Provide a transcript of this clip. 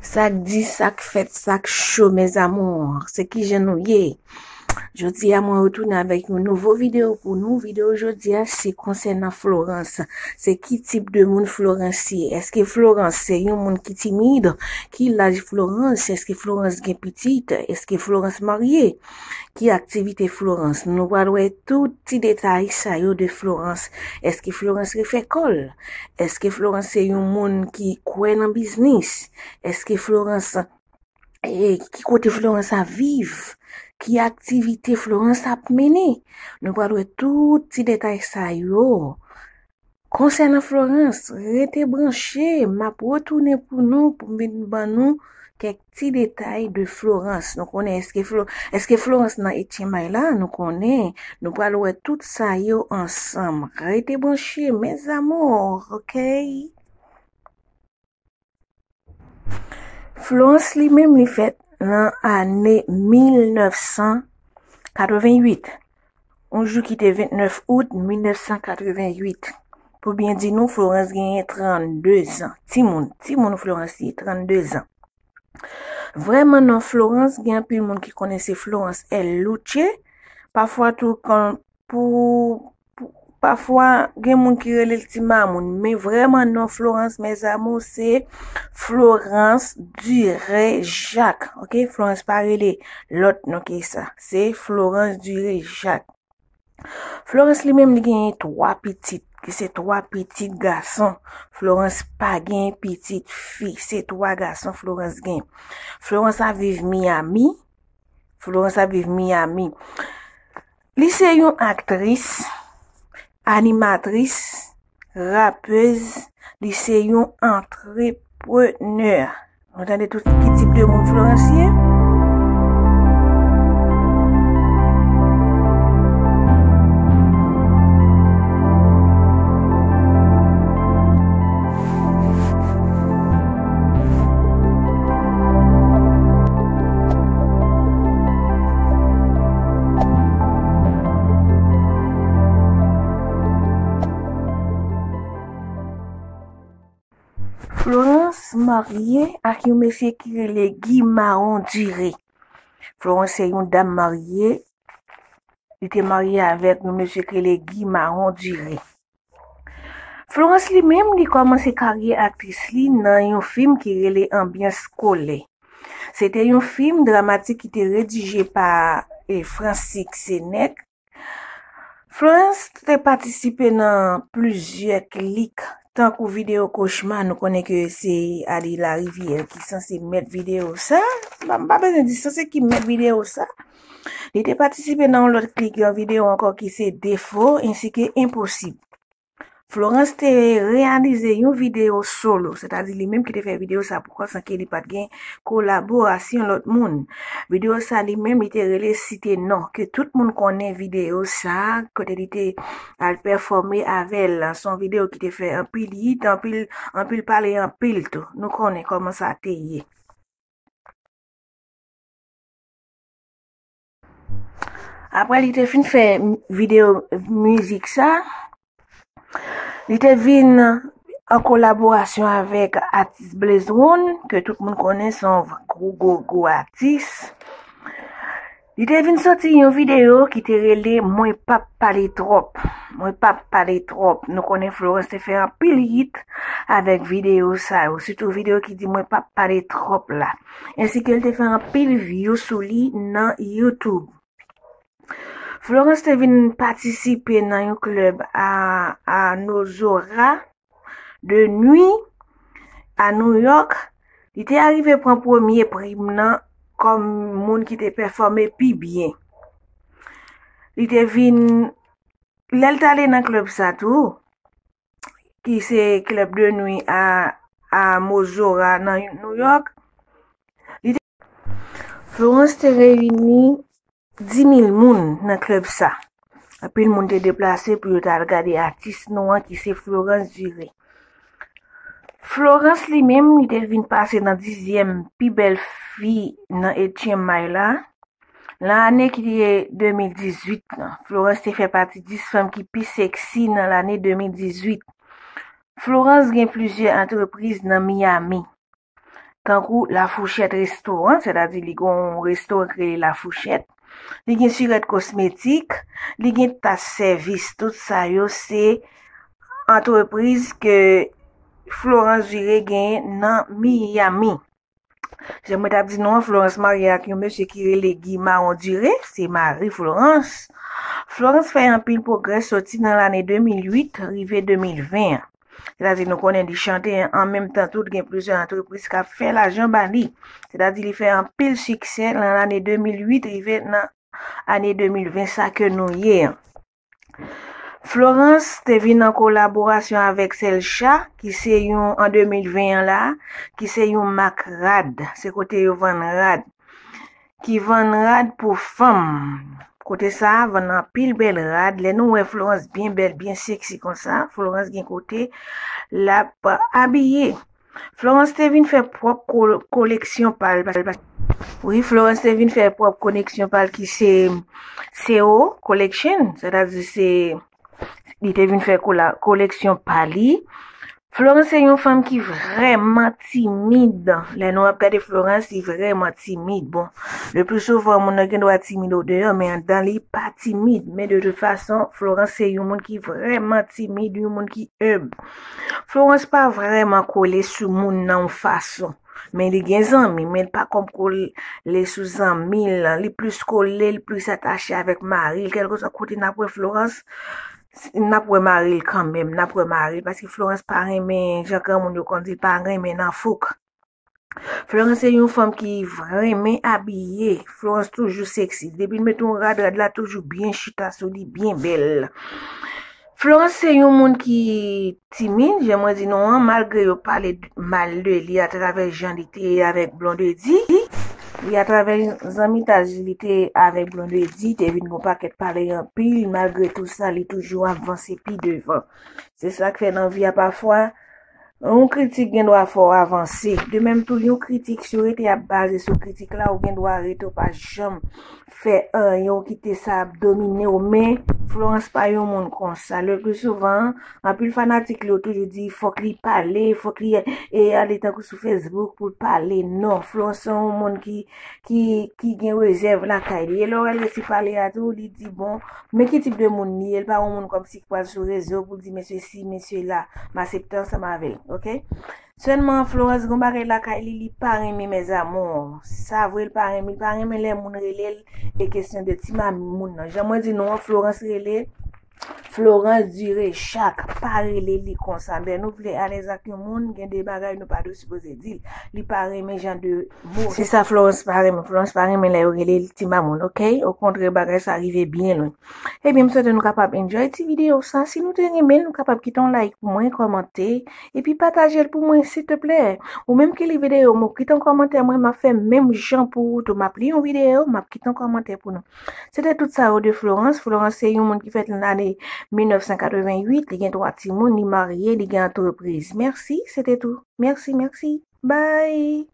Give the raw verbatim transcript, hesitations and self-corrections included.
Sa k di, sa k fèt, sa k cho, mes amours. Se kijan nou ye? Jodi a, mwen retounen avèk yon nouvo videyo pou nou. Videyo jodi a, se konsènan Florence. Se ki tip de moun Florence ye? Èske Florence se yon moun ki timid? Ki laj Florence? Èske Florence gen pitit? Èske Florence marye? Ki aktivite Florence? Nou pral wè tout ti detay sa yo de Florence. Èske Florence refè kò l? Èske Florence se yon moun ki kwè nan biznis? Èske Florence, e, ki kote Florence ap viv? Ki aktivite Florence ap mennen? Nou pral wè tout ti detay sa yo. Konsènan Florence, rete branche, m ap retounen pou nou, pou m vin ban nou kèk ti detay de Florence. Nou konnen èske Flo-, èske Florence nan Etchenmay la? Nou konnen, nou pral wè tout sa yo ansanm. Rete branche, mes amours, ok? Florence li menm, li fèt nan ane mil nèf san katreventuit. Yon jou ki te vennèf out mil nèf san katreventuit. Pou byen di nou, Florence genyen trannde zan. Timoun, timoun Florence ye, trannde zan. Vrèman non Florence, gen anpil moun ki konnen se Florence El Luce. Pafwa tou, kan, pou, pou, pafwa, gen moun ki rele l Ti Mamoun. Men vrèman non Florence, mes amours, se Florence Duré Jacques. Ok? Florence pa rele lòt non ke sa. Se Florence Duré Jacques. Florence li menm, li genyen twa pitit, ki se twa pitit gason. Florence pa gen pitit fi, se twa gason Florence gen. Florence ap viv Miami. Florence ap viv Miami. Li se yon aktris, animatris, rapez, li se yon antreprenè. Nou tande tout ki tip de moun Florence ye? Florence marye ak yon mesye ki rele Guy Mahon Duré. Florence se yon dam marye. Li te marye avèk yon mesye ki rele Guy Mahon Duré. Florence li menm, li kòmanse karyè aktris li nan yon fim ki rele Anbyans Kolè. Se te yon fim dramatik ki te redije pa, e, Francis Sénèque. Florence te patisipe nan plizyè klik, tankou videyo kochma, nou konnen ke se Ady Larivière ki sanse mèt videyo sa. M pa, m pa bezwen di sa, se ki mèt videyo sa. Li te patisipe nan yon lòt klik, yon videyo ankò ki se Defo, ensi ke Enposib. Florence te reyalize yon videyo solo, sètadi li menm ki te fè videyo sa pou kò l, san ke li pa t gen kolaborasyon lòt moun. Videyo sa li menm, li te rele Site Non, ke tout moun konnen videyo sa, kote li te al pèfòme avè l. Se yon videyo ki te fè anpil hit, anpil, anpil pale, anpil tou. Nou konnen kòman sa te ye. Apre li te fin fè videyo mizik sa, li te vin an kolaborasyon avèk atis Blaze One, ke tout moun konnen se yon gwo, gwo, gwo atis. Li te vin soti yon videyo ki te rele Mwen p ap pale twòp. Mwen p ap pale twòp. Nou konnen Florence te fè anpil hit avèk videyo sa yo, sitou videyo ki di Mwen p ap pale twòp la. Ensi ke l te fè anpil view sou li nan YouTube. Florence te vin patisipe nan yon klèb a, a Nozora de nwi a New York. Li te arive pran premye prim nan kòm moun ki te pèfòme pi byen. Li te vin, lè l t ale nan klèb sa tou, ki se klèb de nwi a, a Mozora nan New York, li te, Florence te reyini dis mil moun nan klèb sa. Anpil moun te deplase pou yo t al gade atis nou an ki se Florence Duré. Florence li menm, li te vin pase nan dizyèm pi bèl fi nan Etchenmay la. Nan ane ki te de mil dizuit lan, Florence te fè pati dis fanm ki pi seksi nan lane de mil dizuit. Florence gen plizyè antrepriz nan Miami. tankou La Fourchette Restaurant, sètadi li gen yon restoran ki rele La Fourchette. Li gen Surette Cosmétique, li gen Tas Service. Tout sa yo se antrepriz ke Florence Duré genyen nan Miami. Jan mwen t ap di nou an, Florence marye ak yon mesye ki rele Guy Maron Duré, se mari Florence. Florence fè anpil pwogrè soti nan lane de mil uit rive de mil ven an. Sètadi nou konnen li chante an menm tan tou, gen plizyè antrepriz k ap fè lajan ba li. Sètadi li fè anpil siksè nan lane de mil uit rive nan ane de mil ven sa ke nou ye an. Florence te vin an kolaborasyon avèk Selcha, ki se yon, an de mil ven an la, ki se yon mak rad. Se kote yo vann rad. Ki vann rad pou fanm. Kote sa a vann anpil bèl rad. Lè nou wè Florence byen bèl, byen seksi konsa, Florence gen kote l ap abiye. Florence te vin fè pwòp ko-, koleksyon pa l. Wi, Florence te vin fè pwòp koleksyon pa l ki se C O Collection, sètadi se, li te vin fè kola-, koleksyon pa li. Florence se yon fanm ki vrèman timid. Lè nou ap gade Florence, li vrèman timid. Bon, le pli souvan, moun nan gen dwa timid o deyò, men anndan li pa timid. Men de tout fason, Florence se yon moun ki vrèman timid, yon moun ki enb. Florence pa vrèman kole sou moun nan yon fason. Men li gen zanmi, men li pa kòm kole sou zanmi l. Li plis kole, li plis atache avèk mari l. Kèlkeswa kote n ap wè Florence, n ap wè mari l kanmenm, n ap wè mari l, paske Florence pa renmen, jan granmoun yo konn di, li pa renmen nan fouk. Florence se yon fanm ki renmen abiye. Florence toujou seksi. Depi l mete yon rad, rad la toujou byen chita sou li, byen bèl. Florence se yon moun ki timid, jan mwen di nou an, malgre yo pale d-, mal de li atravè jan li te ye avèk Blondedy. Wi, atravè zanmitaj li te avèk Blondedy, te vin gon pakèt pale anpil, malgre tou sa, li toujou ap vanse pi devan. Se sa k fè nan vi a pafwa, yon kritik gen dwa fè w avanse. De menm tou, yon kritik, si w rete ap baze sou kritik la, ou gen dwa rete, ou pa janm fè anyen, ou kite sa ap domine w. Men, Florence pa yon moun konsa. Le pli souvan, anpil fanatik li yo toujou di, fòk li pale, fòk li, e, ale tankou sou Facebook pou l pale. Non, Florence se yon moun ki, ki, ki gen rezèv lakay li. E lè w wè l resi pale a tou, li di, bon, men ki tip de moun li ye, li pa yon moun kòmsi ki pral sou rezo pou l di, men sesi, men sela, m aksepte ansanm avè l, oke? Sèlman, Florence gon bagay lakay li, li pa renmen mes amours. Sa vre, li pa renmen, li pa renmen lè moun rele l, e kesyon de ti mamoun nan. Jan mwen di nou an, Florence rele Florence Duré Jacques, pa rele li konsa. Lè nou vle alèz ak yon moun, gen de bagay nou pa dwe sipoze di l. Li pa renmen jan de mo. Se sa Florence pa renmen. Florence pa renmen lè yo rele l ti mamoun, oke? Okontrè, bagay sa rive byen lwen. Ebyen, m swete nou kapab enjoy ti videyo sa. Si nou te renmen l, nou kapab kite yon like pou mwen, kòmante, epi pataje l pou mwen, silteplè. Ou menm ki li videyo m, ou kite yon kòmantè, mwen, m ap fè menm jan pou ou tou. M ap li yon videyo, m ap kite yon kòmantè pou nou. Se te tout sa yo de Florence. Florence se yon moun ki fèt nan ane mil nèf san katrevenn uit, li gen twa timoun, li marye, li gen antrepriz. Mèsi, se te tou. Mèsi, mèsi. Bye!